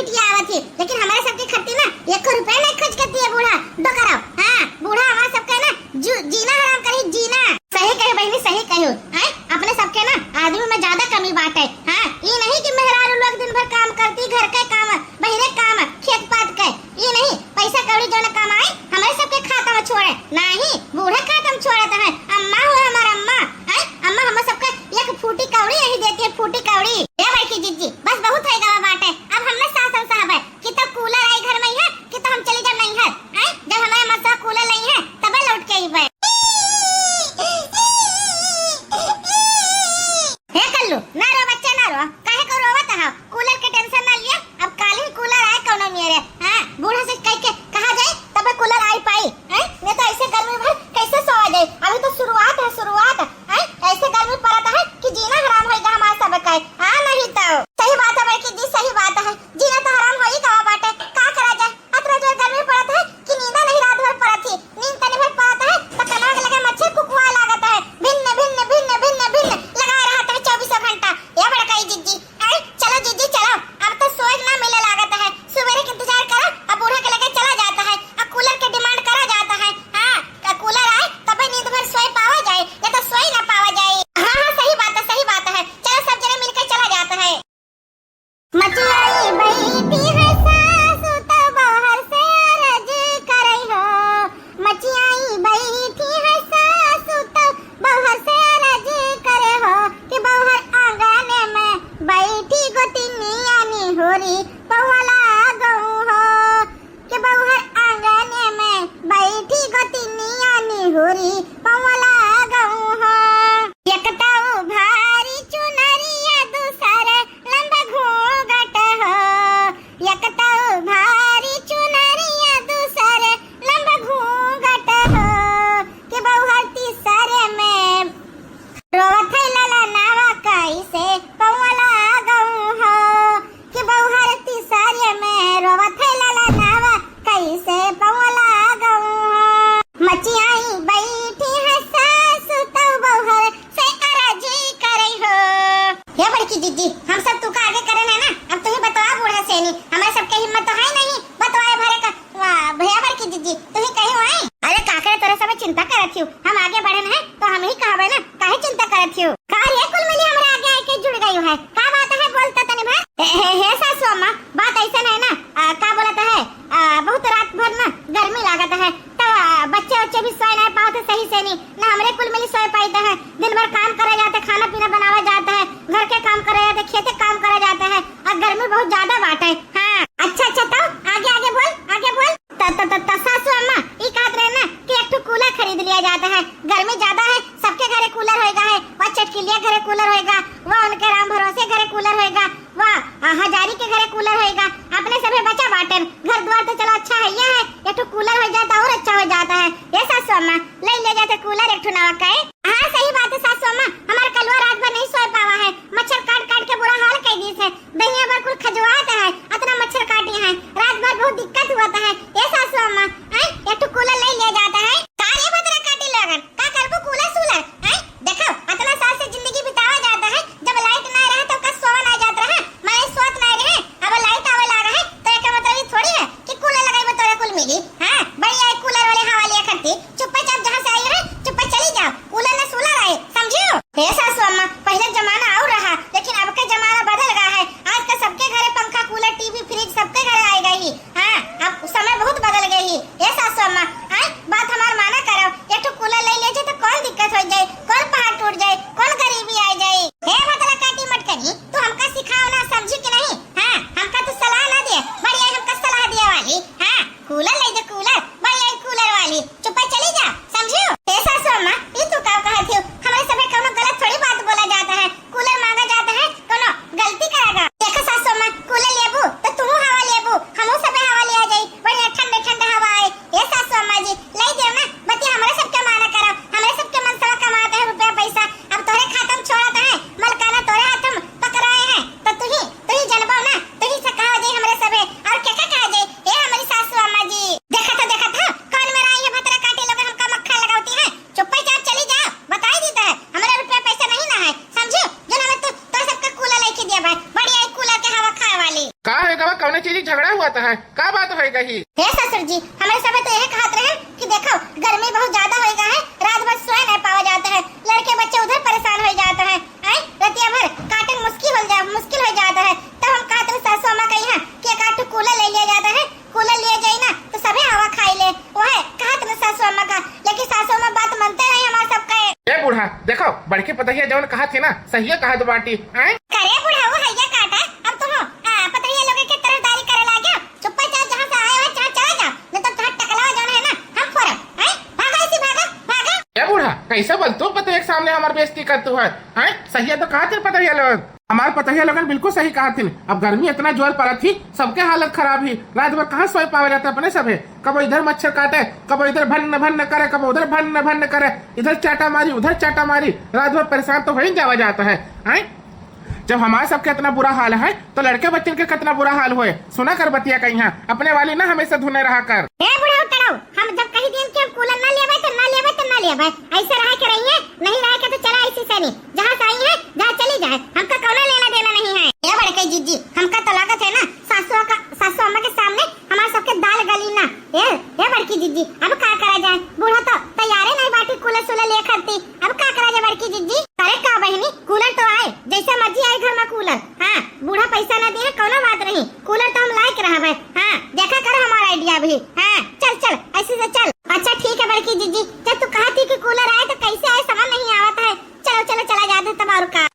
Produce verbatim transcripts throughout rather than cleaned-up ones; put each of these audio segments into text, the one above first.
की आवत ही, लेकिन हमरे सबके खर्ची ना एको रुपया नहीं खर्च करती है बूढ़ा। डोकराव, हाँ, बूढ़ा हमरे सबके ना जू-, जीना हराम करी, जीना। सही कही बहिनी, सही कही। हैं? अपने सबके ना आदमी में ज्यादा कमी बाटे। हाँ, ई नहीं कि मेहरारू लोग दिन भर काम करती, घर के काम, बहिरे काम, खेत पात के। ई नहीं, पैसा कौड़ी जौन कमाई, हमरे सबके खाता में छोड़े। नहीं, बूढ़े खाता में छोड़त है। अम्मा हुए हमार अम्मा, हैं? अम्मा हमरे सबके एक फूटी कौड़ी नहीं देती है, फूटी कौड़ी। ए बड़की जिज्जी, बस बहुत है गवा बाटे। अब हमने सास हम साहब है कि तब कूलर आई घर में है कि तो हम चली जाब नैहर, हैं? जब हमारे मसा कूलर नहीं है तब लौट के अइबे। हे कल्लू, ना रो बच्चा, ना रो, काहे को रोवत है? कूलर के टेंशन ना लिया, अब काल ही कूलर आए कौनो मेरे। हाँ, बूढ़ा से कह के कहा जाए तब कूलर आई पाई, हैं? नहीं तो ऐसे गर्मी भर कैसे सोवा जाए? अभी तो शुरुआत है, शुरुआत, हैं? ऐसे गर्मी पड़त है कि जीना हराम होइगा हमार सब का। हाँ, नहीं तो सही बात है बड़की जी, सही बात है, जीना तो हराम होई गवा बाटे, का करा जाए? अतना जोर गर्मी पड़त है कि नींदा नहीं रात भर पड़त ही। नींद तनी भर पड़त है तो कनवा के लगे मच्छर कुकुआ लागत है, भिन्न भिन्न भिन्न भिन्न भिन्न लगा रहत है चौबीसों घंटा। ए बड़काई जिज्जी, अरे चलो जिज्जी चलो, अब तो सोए ना मिले लागत है। सुबेरे के इंतजार करो, अब बूढ़ा के लगे चला जाता है, अब कूलर के डिमांड करा जाता है। हाँ, क-, कूलर आए तबे नींद भर सोए पावा जाए, या तो सोए ना पावा जाए। हाँ हाँ, सही बात है, सही बात है, चलो सब जने मिलके चला जाता है। मचियाई बैठी है सासु तो बाहर से अरज करई हो। मचियाई बैठी है सासु तो बाहर से अरज करे हो कि बाहर आंगन में बैठी गोतिनिया निहोरी पौवा लागउ हो। कि बउहर आंगन में बैठी गोतिनिया निहुरी पौवा लागउ हो। एक तउ भारी चुनरिया दूसर लंबा घूंघट हो। एक तउ भारी चुनरिया दूसर लंबा घूंघट हो। कि बउहर तीसर में रोवत है ललनावा कैसे पौवा लागउ हो। कि बउहर तीसरे में रोवत है ललनावा कैसे पौवा लागउ हो। मचियाई बैठी है सासु तउ बउहर से अरजी करई हो। हे बड़की जिज्जी, हम सब तू का आगे करे ना, अब तू ही बतवा बूढ़ा सेनी, हमारे सबके हिम्मत तो है नहीं बतवाए भरे का। वाह, भैया बड़की जिज्जी, तू ही कही हुआई। अरे का करे तोरे सबे चिंता करत हियो, हम आगे बढ़न है तो हम ही कहबे ना, काहे चिंता करत हियो? का रे कुल मिली हमरा आगे आके जुड़ गई है, का बात है बोल तो तनी भर। हे, हे, हे सासू अम्मा, बात ऐसन है ना, आ, का बोलत है, आ, बहुत रात भर ना गर्मी लागत है, तो आ, बच्चे उच्चे भी सोए नहीं पावत है सही से नहीं, ना हमरे कुल मिली सोए पाइत है, दिन भर काम करे जाते, खाना पीना बनावे जाते हैं, घर के काम करे जाते, खेते काम करे जाते हैं, और गर्मी बहुत ज्यादा बाटे। हाँ, अच्छा, अच्छा, तो आगे, आगे बोल, आगे बोल। त, त, त, त सासू अम्मा, ई कहत रहे ना कि एक ठो कूलर खरीद लिया जाता है, गर्मी ज्यादा है, सबके घरे कूलर होएगा है, वह चटकिलिया घरे कूलर होएगा, वह उनके राम भरोसे घरे कूलर होएगा, वह, आ, हजारी के घरे कूलर होएगा, अपने सभे बचा बाटन, घर द्वार तो चलो अच्छा है, यह है, एक ठो कूलर हो जाता और अच्छा हो जाता है। ये सासू अम्मा, ले ले जाते कूलर एक ठो नवा का है। हाँ, सही बात है सासू अम्मा, हमार कलुआ रात भर नहीं सोए पावा है, मच्छर काट काट के बुरा हाल कर दीस है, दहिया भर कुल खजुआत है, अतना मच्छर काटी है, रात भर बहुत दिक्कत हुआ है। ये सासू अम्मा, हैं, एक ठो कूलर ले लिया जाता है। का रे भद्रा काटी लोगन, का करबू कूलर सूलर, हैं? देखो, अतना साल से जिंदगी बितावा जाता है, जब लाइट ना रहे तब का सोवा ना जात रहे, माने सोत ना रहे, अब लाइट आवे लाग है, तो एकर मतलब ई थोड़ी है कि कूलर लगाई में तोरे कुल मिली। हाँ, बढ़िया है कूलर वाले हवा लिया करती, चुप्पे चाप जहाँ से आई है, चुप्पे चली जाओ। झगड़ा हुआ तो है, का बात होई गही? हे ससुर जी, हमरे सबे तो यह कहत रहे कि देखो, गर्मी बहुत ज्यादा होई गा है, रात भर सोए नहीं पावा जाता है, लड़के बच्चे उधर परेशान होई जाता है, आए, रतिया भर काटन मुश्किल हो जा, मुश्किल हो जाता है। तब हम कहत रहे सासू अम्मा कही कि एक आध ठो कूलर ले लिया जाता है, कूलर लिए जाई ना तो सभे हवा खाई ले। वह कहत न सासू अम्मा का, लेकिन सासू अम्मा बात मनते नहीं हमार सबका। ए बूढ़ा, देखो, बड़की पतहिया जौन कहत ही ना, सहिए कहत बाटी, हैं? करे बूढ़ा, वो हइया काटा, अब तुम, आ, पतहिया लोग के तरफदारी करे लागे। चुप्पा चाप जहाँ से आए हो, जहाँ चला जाओ, नहीं तो तोहार टकलवा जौन है ना, हम फोड़ब, हैं? भागा इसी, भागा, भागा। ए बूढ़ा, कैसे बोल तू पतहिया के सामने हमार बेइज्जती कर तू है, हैं? सहिए तो कहत ही पतहिया लोग। हमार पतहिया लोगन बिल्कुल सही कहत हिन। अब गर्मी इतना जोर पड़त ही, सबके हालत खराब ही। रात भर कहाँ सोए पावे रहता अपने सभे? कबो इधर मच्छर काटे, कबो इधर भन्न भन्न करे, कबो उधर भन्न भन्न करे, इधर चाटा मारी, उधर चाटा मारी, रात भर परेशान तो हो ही जावा जाता है, हैं? जब हमारे सबके इतना बुरा हाल है, तो लड़के बच्चन के कितना बुरा हाल होए। सुना कर बतिया कहीं, अपने वाली ना हमेशा धुने रहा कर। ए बुढ़ऊ टड़ऊ, हम जब कही दिन कि हम कूलर ना लेबै, तो ना लेबै, तो ना लेबै। ऐसे रह के रहिए, नहीं रह के तो चला ऐसी सनी। जहाँ से आई है, जहाँ चली जाए, हमका कौनो लेना देना नहीं है। ए बड़के जीजी, हमका तो लागत है ना, सासू का, सासू अम्मा के सामने हमार सबके दाल गली ना। ए, ए बड़की जीजी, अब का करा जाए? बूढ़ा तो तैयारे नहीं बाटी कूलर सूलर ले खरती। अब का करा जाए बड़की जीजी? अरे का बहिनी, कूलर तो आए, जैसे मर्जी आए घर में कूलर। हाँ, बूढ़ा पैसा ना दिए, कौनो बात नहीं, कूलर तो हम लायक रहबे। हाँ, देखा कर हमार idea भी। हाँ, चल चल, ऐसे से चल। अच्छा ठीक है बड़की जीजी, जब तू कहती कि कूलर आए तो कैसे आए, समझ नहीं आवत है। चलो चलो, चला जाते तब और का।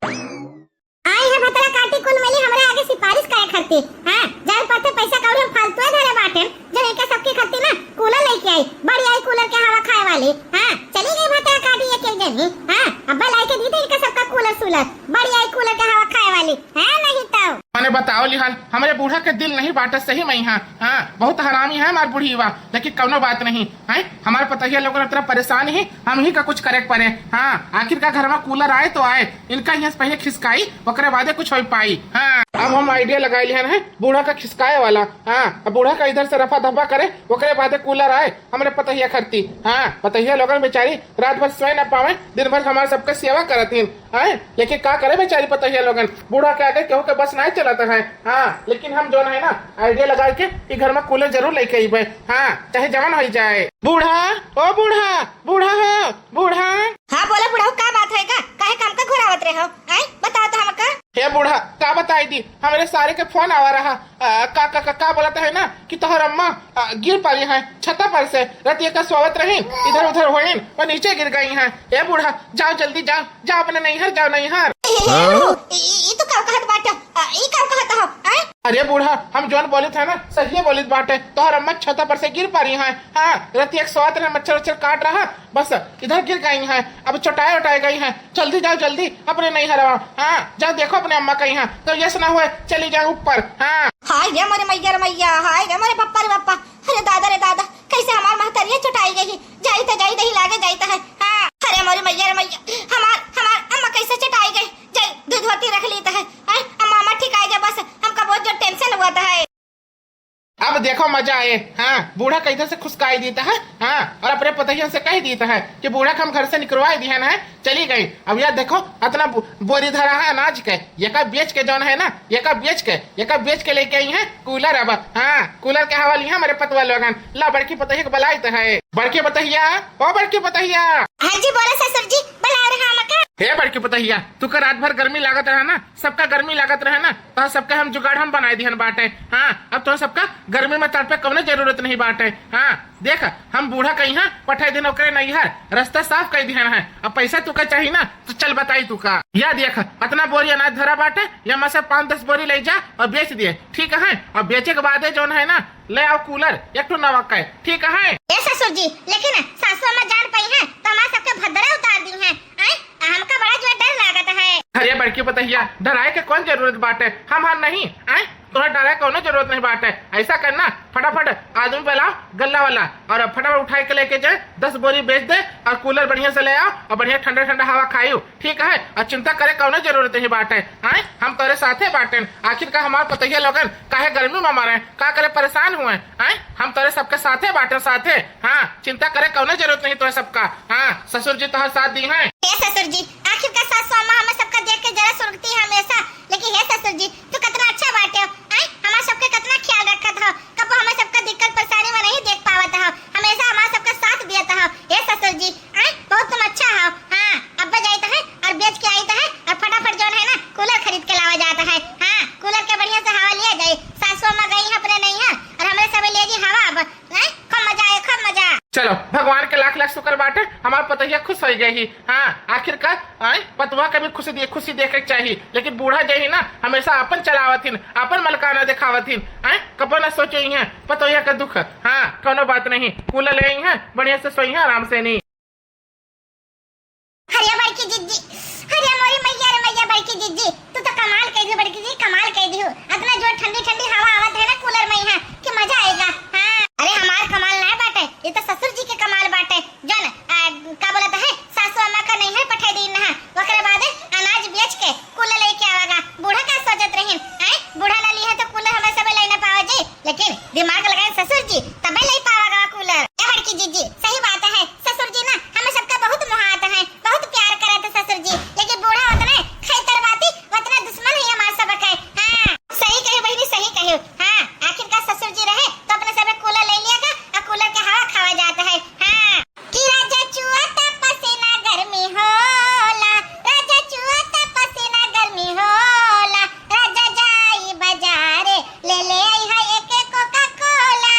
आई है भतरा काटी कुल मिली हमरे आगे सिफारिश करे खरती। हाँ, जान पड़ते पैसा कौड़ी हम फालतू धरे बाटे, जब इनके सबके खरती ना कूलर लेके आई, बड़ी आई कूलर के हवा खाए वाली। हाँ, चली गई भतरा काटी एक एक जनी। हाँ, अब्बा लाई के दी थे इनका सबका कूलर सूलर, बड़ी आई कूलर के हवा खाए वाली। है नहीं तो। मने बताओ लिहाल, हमरे बूढ़ा के दिल नहीं बाटे सही में। हाँ, हाँ, बहुत हरामी है हमार बूढ़ी बा, लेकिन कौनो बात नहीं। हैं, हमार पतहिया लोगन इतना परेशान ही, हम ही का कुछ करे के पड़े। हाँ, आखिर का घर में कूलर आए तो आए, इनका यहाँ से पहले खिसकाई, ओकरे बादे कुछ हो पाई। हाँ, अब हम idea लगा लिहन है बूढ़ा का खिसकाए वाला। हाँ, अब बूढ़ा का इधर से रफा दफा करे, ओकरे बादे कूलर आए, हमरे पतहिया खरती। हाँ, पतहिया लोगन बेचारी रात भर सोए ना पावे, दिन भर हमार सबके सेवा करत हिन। हैं? लेकिन का करे बेचारी पतहिया लोगन, बूढ़ा के आगे केहू के बस नाहीं चलत है। हाँ, लेकिन हम जौन है ना, idea लगा के ई घर में कूलर जरूर लेके अइबे। हाँ, चाहे जवन होई जाए। बूढ़ा, ओ बूढ़ा, बूढ़ा हो, बूढ़ा। हाँ, बोला बुढ़ऊ, का बात है का? काहे काम का घुरावत रहे हो? आय, बताओ तो हमका। हे बूढ़ा, का बताई दी, हमरे सारे के फोन आवा रहा। आ, का, का, का, का बोलत है ना कि तोहर अम्मा, आ, गिर पड़ी है छता पर से, रतिया का सोवत रहीन, इधर उधर होइन, वो नीचे गिर गई हैं। ए बूढ़ा, जाओ जल्दी जाओ, जाओ अपने नैहर, जाओ नैहर। ए, ए, ए, बुढ़ऊ, ई, ई, ई तू का कहत बाटे? आ, ई का कहत हो? आय? अरे बूढ़ा, हम जौन बोलित है ना, सहिए बोलित बाटे। तोहर अम्मा छता पर से गिर पड़ी हैं। हाँ, रतिया के सोवत रहे, मच्छर उच्छर काट रहा, बस इधर गिर गई हैं, अब चोटाए उटाए गई हैं। जल्दी जाओ जल्दी अपने नैहरवा। हाँ, जाओ देखो अपने अम्मा कहीं हैं, तो यस ना हुए चली जाओ ऊपर। हाँ। हाय रे मोरे मैया रे मैया, हाय रे मोरे पप्पा रे पप्पा, अरे दादा रे दादा, कैसे हमार महतरिया चोटाई गई। जाई तो जाई, दही लागे जाई तो है। हाँ, अरे मोरे मैया रे मैया, हमार, हमार अम्मा कैसे चोटाई गई। जाई, दूध होती रख ली तो है। आय, अम्मा, अम्मा ठीक आई जा, बस हमका बहुत जोर tension हुआ तो है। अब देखो मजा आए। हाँ, बूढ़ा का इधर से खुसकाई दीत है। हाँ, और अपने पतहियन से कह दीत है कि बूढ़ा का हम घर से निकरवाई दिहन है, चली गई। अब यह देखो, अतना बो-, बोरी धरा है अनाज के, एका बेच के जौन है ना, एका बेच के, एका बेच के लेके आई है कूलर। अब हाँ, कूलर के हवा लिहा हमरे पतवा लोगन। ला, बड़की पतहिया के बलाई तो है। बड़की पतहिया, ओ बड़की पतहिया। हाँ जी, बोलो ससुर जी, बुला रहा मका। हे बड़की पतहिया, तू का रात भर गर्मी लागत रहा ना, सबका गर्मी लागत रहे ना, तो सबके हम जुगाड़ हम बनाए दिहन बाटे। हाँ, अब तो सबका गर्मी में तड़पे कौनो जरूरत नहीं बाटे। हाँ, देख, हम बूढ़ा कहीं पठाई दिन ओकरे नैहर, रास्ता साफ कर दिहन है। अब पैसा तू का चाहिए ना, तो चल बताई तू का। या देख, अतना बोरी अनाज धरा बाटे, या में से पाँच दस बोरी ले जा और बेच दिए, ठीक है? और बेचे के बादे जौन है ना, ले आओ कूलर, एक ठो नवा के, ठीक है? ए ससुर जी, लेकिन सासू अम्मा जान पाई है, तो हमार सबके भद्दरे उतार दी है। आय, हमका बड़ा जोर डर लागत है। अरे बड़की पतहिया, डराए के कौन जरूरत बाटे? हम हन नहीं, आय, तोहरा डराए कौनो जरूरत नहीं बाटे। ऐसा करना, फटाफट आदमी बुलाओ, गल्ला वाला, और फटाफट उठाई के लेके जाए, दस बोरी बेच दे, और कूलर बढ़िया से ले आओ, और बढ़िया ठंडा ठंडा हवा खाइयो, ठीक है? और चिंता करे कौनो जरूरत नहीं बाटे, आय, हम तोरे साथे बाटेन। आखिर का हमार पतहिया लोगन काहे गर्मी में मरे, का करे परेशान हुए, आय, हम तोरे सबके साथे बाटेन, साथे। हाँ, चिंता करे कौनो जरूरत नहीं तोरे सबका। हाँ, ससुर जी तोहर साथ दी हैं। हे ससुर जी, आखिर का सासू अम्मा हमें सबका देख के जरा सुरगती है हमेशा, लेकिन हे ससुर जी, तू कितना अच्छा बाटे हो, आय, हमार सबके कितना ख्याल रखत चलो, भगवान के लाख लाख शुक्र बाटे, हमार पतोहिया खुश होइ गई ही। हाँ, आखिरकार, आए, पतोहिया के भी खुशी दे, खुशी देखे के चाही। लेकिन बूढ़ा जे ही ना, हमेशा अपन चलावत हिन, अपन मलकाना देखावत हिन, आए, कबो ना सोचे ही हैं पतोहिया का दुख। हाँ, कौनो बात नहीं, कूलर ले आई हैं, बढ़िया से सोई हैं आराम से नी। अरे बड़की जिज्जी, अरे मोरी मैया रे मैया, बड़की जिज्जी, तू तो कमाल कइ दिहू बड़की जी, कमाल कइ दिहू। अतना जोर ठंडी ठंडी हवा आवत है ना कूलर में यहाँ कि मजा आएगा। हाँ, अरे हमार कमाल ना बाटे, ये तो ससुर जी के कमाल बाटे। जौन, आ, का बोलत है, सासू अम्मा का नैहर पठाई दीन ना, ओकरे बाद अनाज बेच के कूलर लेके आवागा। बूढ़ा का सोचत रहीन, हैं? बूढ़ा ना ली है तो कूलर हमें सब ले ना पावा जी, लेकिन दिमाग लगाए ससुर जी, तबे ले पावागा कूलर। ए बड़की जिज्जी, सही बात है, ससुर जी ना हमें सबका बहुत मोहात है, बहुत प्यार करत है ससुर जी, लेकिन बूढ़ा उतने खैतर बाती, उतना दुश्मन ही हमार सबक है। हाँ, सही कही बहिनी, सही कही। हाँ, आखिरकार ससुर जी रहे तो अपने सबे कूलर ले लिया का, और कूलर के हवा खावा जात है। हाँ, कि राजा चुअत पसीना गर्मी होला, राजा चुअत पसीना गर्मी होला, राजा जाई बाजारे, ले ले आई है एक कोका कोला,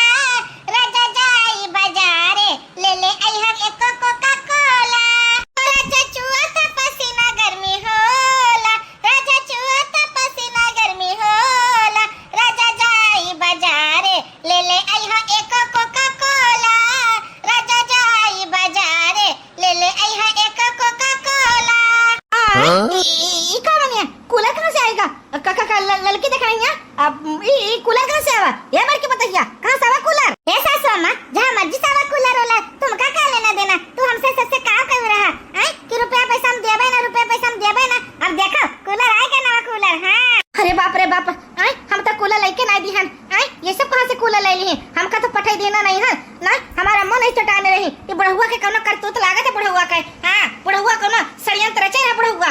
राजा जाई बाजारे, ले ले आई है एक कोका कोला। राजा चुअत पसीना गर्मी होला, राजा चुअत पसीना गर्मी होला, राजा जाई बाजारे, ले ले आई है एक कोका कोला, राजा जाई बाजारे, ले ले आई है एक कोका कोला। आ, हाँ? ई, ई, ई का बनिया? कूलर कहाँ से आएगा? का, का, का, ल-, ललकी देख रही है? अब ई, ई कूलर कहाँ से आवा? ये बड़की पतोहिया, कहाँ से आवा कूलर? ए सासू अम्मा, जहाँ मर्जी से आवा कूलर वूलर, तुमका का लेना देना? तू हमसे सस्ते का कह रहा? हैं? कि रुपया पैसा हम देबे ना, रुपया पैसा हम देबे ना। अब देखो, कूलर आएगा नवा कूलर, हाँ। अरे बाप रे बाप, आय, हम तो कूलर लेके ना दिहन, आय, ये सब कहाँ से कूलर ले ली? हमका तो पठाई देना नहीं है, ना, हमारा अम्मो नहीं चटाने रही। ये बुढ़उआ के कौनो करतूत लागत है बुढ़उआ के, हाँ, बुढ़उआ कौनो षड्यंत्र रचे है बुढ़उआ।